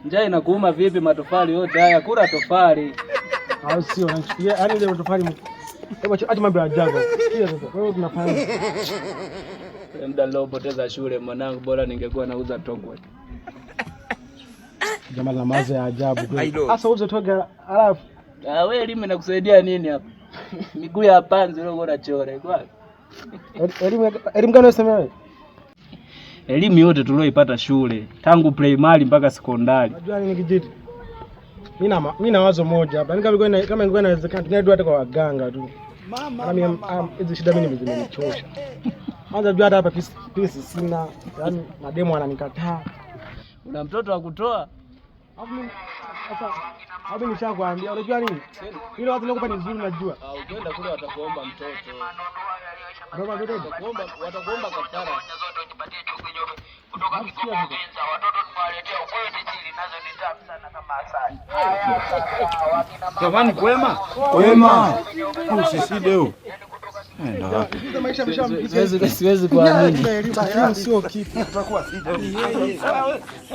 Njaa inakuuma vipi? Matofali yote haya, kula tofali. Au sio? Nachukulia yaani ile matofali. Hebu acha mambo ya ajabu. Sikia sasa. Wewe tunafanya. Muda niliopoteza shule mwanangu, bora ningekuwa nauza togwa. Jamaa na mawazo ya ajabu kweli. Sasa uze toga alafu Ah, wewe elimu inakusaidia nini hapa? Miguu ya panzi ile uko unachora iko wapi? Elimu gani unasema wewe? Elimu yote tulioipata shule tangu primary mpaka sekondari. Unajua nini kijiti? Mimi na wazo moja hapa. Yaani kama ingekuwa inawezekana tunaenda hata kwa waganga tu. Mama, mimi hizi shida mimi zimenichosha. Kwanza jua hata hapa pisi sina. Yaani mademu ananikataa. Una mtoto wa kutoa? Alafu mimi sasa hapo nishakwambia unajua nini? Ile watu nakupa ni nzuri najua. Ah, ukienda kule watakuomba mtoto. Baba mtoto Watakuomba kafara. Jamani, kwema? Kwema. Usisi leo. Enda wapi? Siwezi kuamini. Sio kitu. Tutakuwa sida.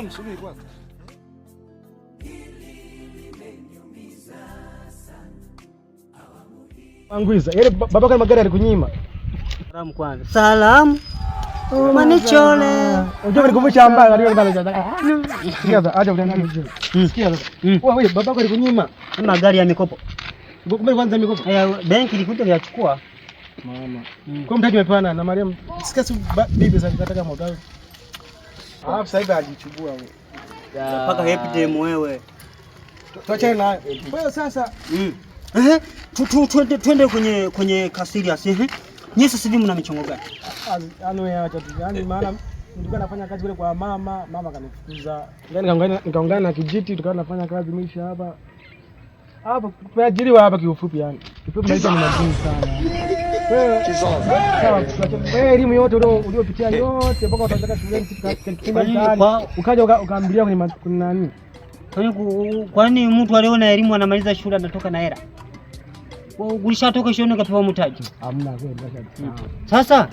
Msubiri kwanza. Angwiza, yale babaka na magari alikunyima. Salamu kwanza. Salamu. Manichole. Unajua nikumbusha ambaye alikuwa anataka. Sikia sasa, acha utani. Sikia sasa. Wewe babako alikunyima Magari ya mikopo. Kumbe kwanza mikopo. Benki ilikuja kuyachukua. Mama. Kwa mtaji umepana na Mariam. Sikia si bibi sasa kataka moto. Alafu sasa hivi ajichubua wewe. Mpaka happy day wewe. Tuachane nayo. Kwa hiyo sasa Twende kwenye kasirias. Nyinyi sasa hivi mna michongo gani? Yaani wewe acha tu. Yaani maana nilikuwa nafanya kazi kule kwa mama, mama akanifukuza. Yaani nikaungana na kijiti tukawa tunafanya kazi mwisho hapa. Hapa tumeajiriwa hapa kiufupi yani. Kiufupi maisha ni magumu sana. Wewe sawa, wewe elimu yote uliopitia yote mpaka utatoka shuleni mtaani. Ukaja ukaambilia kwenye nani? Kwani mtu aliona elimu anamaliza shule anatoka na hela? Ulishatoka shule ukapewa mtaji? Hamna kweli. Sasa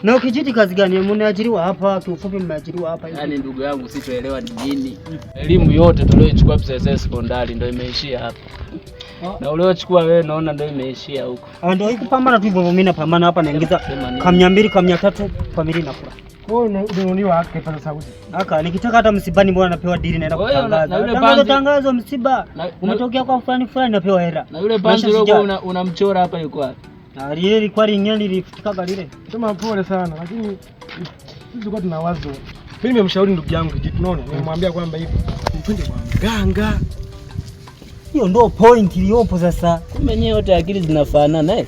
na ukijiti kazi gani? Mmeajiriwa hapa, kiufupi mmeajiriwa hapa. Yaani ndugu yangu sitoelewa ni nini. Elimu yote tulioichukua PSS sekondari ndio imeishia hapa. Na uliochukua wewe naona ndio imeishia huko. Ah, ndio kupambana tu hivyo, mimi napambana hapa naingiza kama 200 kama 300 familia inakula. Wewe unanunuliwa haka sauti. Haka nikitaka hata msibani mbona napewa dili naenda kutangaza. Tangazo msiba. Umetokea kwa fulani fulani napewa hela. Na yule panzi uliokuwa unamchora hapa yuko wapi? Ah, lile lilikuwa lingine lilifutikaga lile. Sema pole sana lakini sisi tulikuwa tuna wazo. Mimi nimemshauri ndugu yangu Kijiti, unaona? Nimemwambia kwamba hivi twende kwa mganga. Hiyo ndio point iliyopo sasa. Kumbe nyewe wote akili zinafanana eh?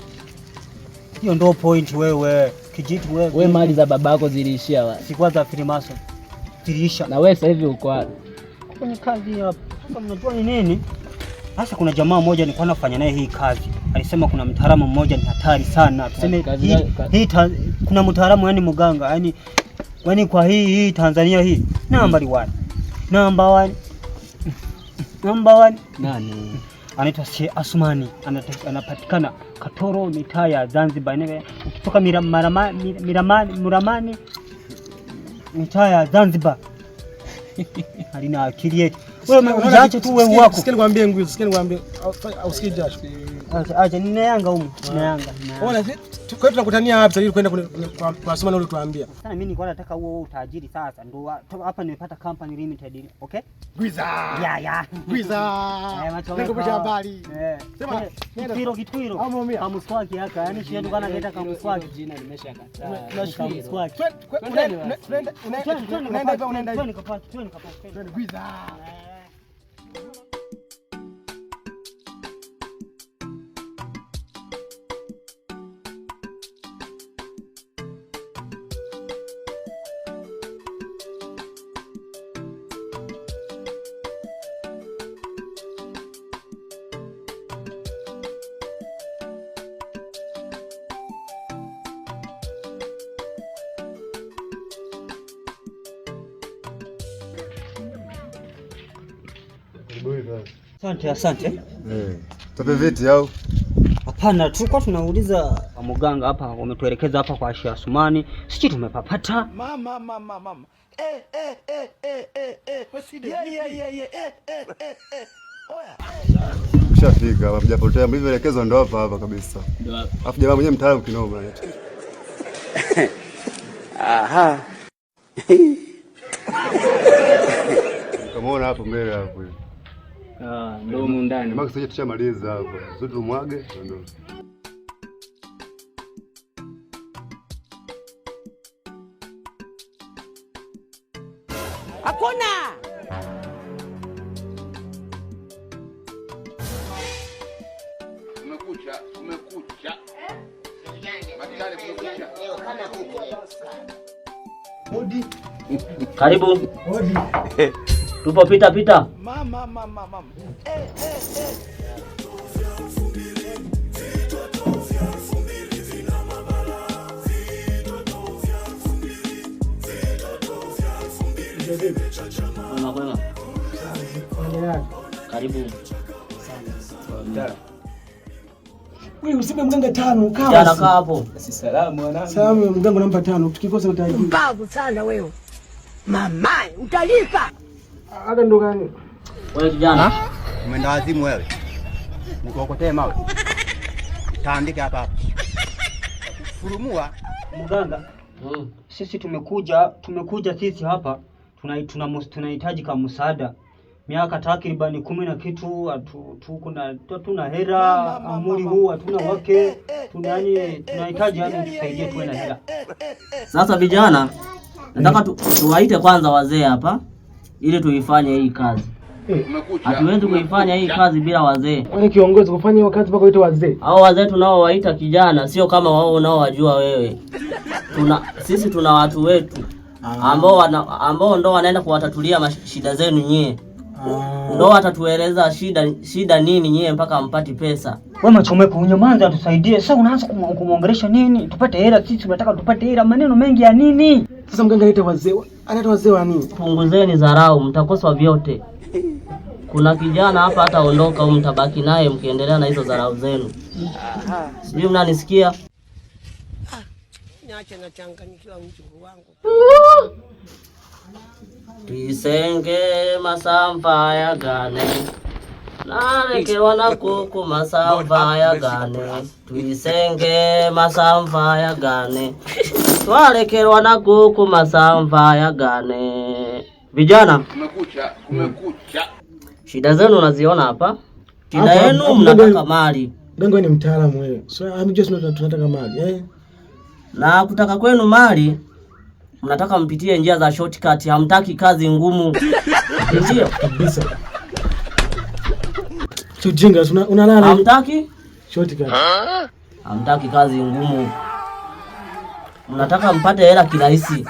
Hiyo ndio point wewe. Kijiti wewe. Wewe mali za babako ziliishia wapi? Sikuwa za Freemason. Ziliisha. Na wewe sasa hivi uko wapi? Kwenye kazi hapa. Sasa mnajua ni nini? Sasa kuna jamaa mmoja nilikuwa nafanya naye hii kazi. Alisema kuna mtaalamu mmoja ni hatari sana. Tuseme hii kuna mtaalamu yani mganga, yani kwa hii Tanzania hii nambari 1. Namba 1. Namba 1. Nani? Anaitwa Sheikh Asmani, anapatikana Katoro mitaa ya Zanzibar. Ukitoka Miramani mitaa ya Zanzibar. Alina akili yetu. Wewe unaacha tu wewe wako. Sikia nikwambie nguzo, sikia nikwambie usikie jasho. Acha nina Yanga humu, nina Yanga. Ona kwa tunakutania wapi sasa ili kwenda kwa Asmani ule tuambia. Sasa mimi nilikuwa nataka huo utajiri sasa ndio hapa nimepata company limited, okay? Gwiza. Ya ya. Gwiza. Nikupisha habari. Sema kitwiro. Kamuswaki haka, yani shida kana kaita kamuswaki. Jina limeshakataa. Kamuswaki. Unaenda hivi. Twende Gwiza. Asante, asante. Tupe viti au? Hapana, tulikuwa tunauliza mganga hapa, wametuelekeza hapa kwa Sheikh Asumani. Sisi tumepapata. Mama mama mama. Eh eh eh eh eh eh. Yeah yeah yeah yeah eh eh eh eh. Oya. Ushafika hapa, mjapotea. Mlivyoelekezwa ndo hapa hapa kabisa. Ndio hapa. Alafu jamaa mwenyewe mtaalamu kinoma. Aha. Kamaona hapo mbele hapo hivi. Ah, ndio humu ndani. Maana sasa tushamaliza hapo. Zote tumwage ndio. Hakuna. Kumekucha, kumekucha. Matale kumekucha. Karibu. Tupo pita pita. Mama mama mama. Eh eh eh. Kwema kwema. Karibu. Wewe usipe mganga 5 kaa. Kijana kaa hapo. Si salamu wanangu. Salamu mganga nampa 5 tukikosa utajibu. Mbavu sana wewe. Mamae, utalipa. Hata ndo gani? Wewe kijana. Umeenda wazimu wewe. Nikuokotee mawe. Taandika hapa hapa. Furumua. Mganga, sisi tumekuja sisi hapa tunahitaji kama msaada. Miaka takribani 10 na kitu hatuna hela, amuri huu hatuna wake, tunahitaji yani tusaidie tuwe na hela. Sasa vijana, nataka tuwaite kwanza wazee hapa ili tuifanye hii kazi. Hatuwezi kuifanya hii kazi bila wazee. Kwani kiongozi kufanya hiyo kazi mpaka uite wazee? Hao wazee tunaowaita kijana sio kama wao unaowajua wewe. Sisi tuna watu wetu ambao ndo wanaenda kuwatatulia shida zenu nyie. Ndo watatueleza shida nini nyie mpaka mpati pesa. Wewe Machomeko unyamanza tusaidie. Sasa unaanza kumuongelesha nini? Tupate hela sisi, tunataka tupate hela, maneno mengi ya nini? Sasa mganga anaita wazee. Anaita wazee wa nini? Punguzeni dharau, mtakosa vyote. Kuna kijana hapa hataondoka au mtabaki naye mkiendelea na hizo dharau zenu. Sijui mnanisikia? Niache nachanganyikiwa mjukuu wangu. Tisenge masamva ya gane. Narekewa na kuku masamva ya gane. Tuisenge masamva ya gane. Twalekerwa na kuku masamva ya gane. Vijana, Kumekucha, kumekucha. shida zenu unaziona hapa. Shida yenu mnataka mali. Mganga ni mtaalamu wewe. So amjua tunataka mali, eh? Na kutaka kwenu mali mnataka mpitie njia za shortcut, hamtaki kazi ngumu. Ndio kabisa. Tujinga unalala. Hamtaki shortcut. Hamtaki kazi ngumu. Mnataka mpate hela kirahisi.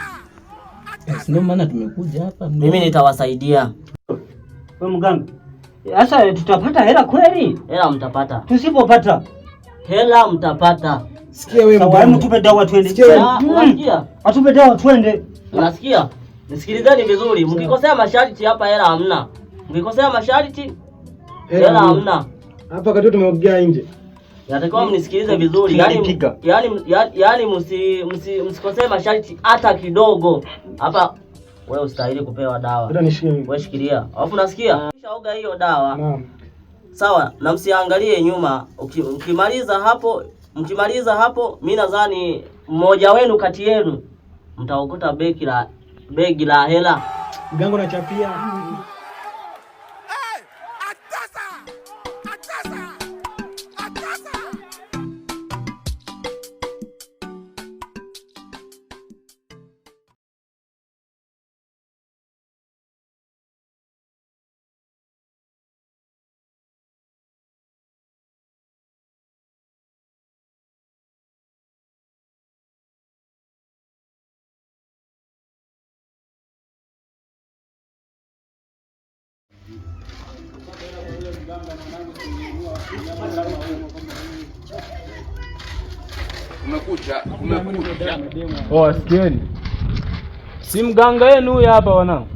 Ndio maana tumekuja hapa. Mimi nitawasaidia. Wewe mganga, sasa tutapata hela kweli? Hela mtapata. Tusipopata hela mtapata. Sikia wewe mganga. Tupe dawa twende. Unasikia? Atupe dawa twende. Unasikia? Nisikilizeni vizuri. Mkikosea masharti hapa hela hamna. Mkikosea masharti hela hamna. Hapa kati tumeongea nje. Natakiwa mnisikilize vizuri. Yaani msikosee masharti hata kidogo. Hapa wewe ustahili kupewa dawa. Wewe shikilia. Alafu unasikia? Kishaoga hiyo dawa. Naam. Sawa, na msiangalie nyuma. Mkimaliza hapo mimi nadhani mmoja wenu kati yenu mtaokota begi la hela. Mganga unachapia. Atasa! Atasa! Atasa! Kumekucha, kumekucha. Oh, sikieni. Si mganga wenu huyu hapa wanangu.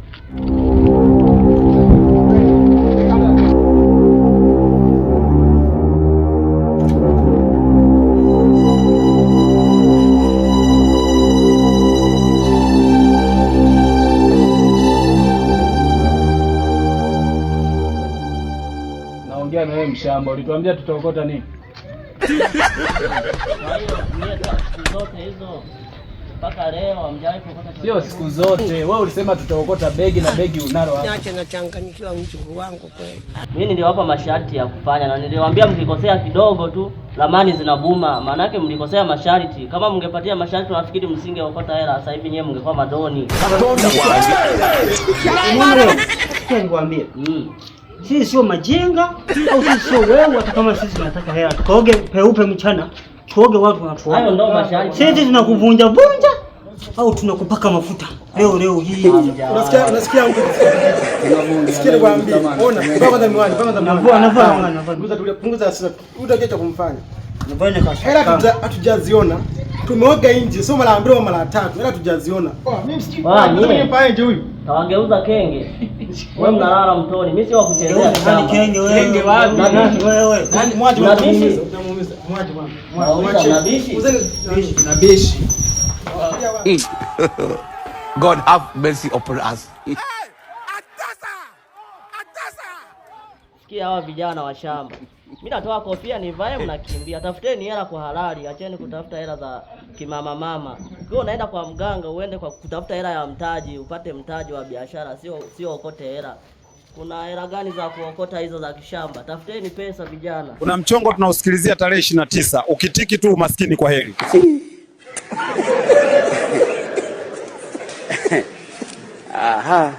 Naongea na wewe mshamba, ulituambia tutaokota nini? Kwa hiyo nyie siku zote hizo mpaka leo hamjawahi kuokota Sio chochote. siku zote. Wewe ulisema tutaokota begi na begi unalo hapa. Niache nachanganyikiwa mjukuu wangu kweli. Mimi niliwapa masharti ya kufanya na niliwaambia mkikosea kidogo tu ramani zinabuma. Maanake mlikosea masharti. Kama mngepatia masharti nafikiri msingeokota hela. Sasa hivi nyewe mngekuwa madoni. Unaona, sikia nikwambie. Sisi sio majinga au sisi sio wewe, hata kama sisi tunataka hela tukaoge peupe mchana, tuoge watu wanatuona. Hayo ndo masharti. Sisi tunakuvunja vunja au tunakupaka mafuta leo leo hii. Unasikia uncle? Sikia nikwambie. Ona, vaa kwanza miwani, vaa kwanza miwani. Navua, navua, navua, navua. Punguza tulia, punguza hasira. Utajua cha kumfanya. Navua na kasha. Hela hatujaziona. Tumeoga nje, sio mara mbili au mara tatu. Hela hatujaziona. Oh, mimi sijui. Bwana, nyie. Mimi nje huyu. Tawageuza kenge. Wewe mnalala mtoni. Mimi sio wa kuchezea Nani kishamba. kenge wewe? Kenge wapi? Nani wewe? Mwache Mnabishi? bwana, utamuumiza, utamuumiza. Mwache bwana. Nauliza, Mwache. mnabishi? Uzeni Nabishi. God have mercy upon us. Sikia hawa vijana wa shamba. Mimi natoa kofia nivae, mnakimbia. Tafuteni hela kwa halali, acheni kutafuta hela za kimama mama. Ukiwa unaenda kwa mganga uende kwa kutafuta hela ya mtaji, upate mtaji wa biashara, sio okote hela. Kuna hela gani za kuokota hizo za kishamba? Tafuteni pesa vijana. Kuna mchongo tunausikilizia tarehe 29. Ukitiki tu umaskini kwa heri. Aha.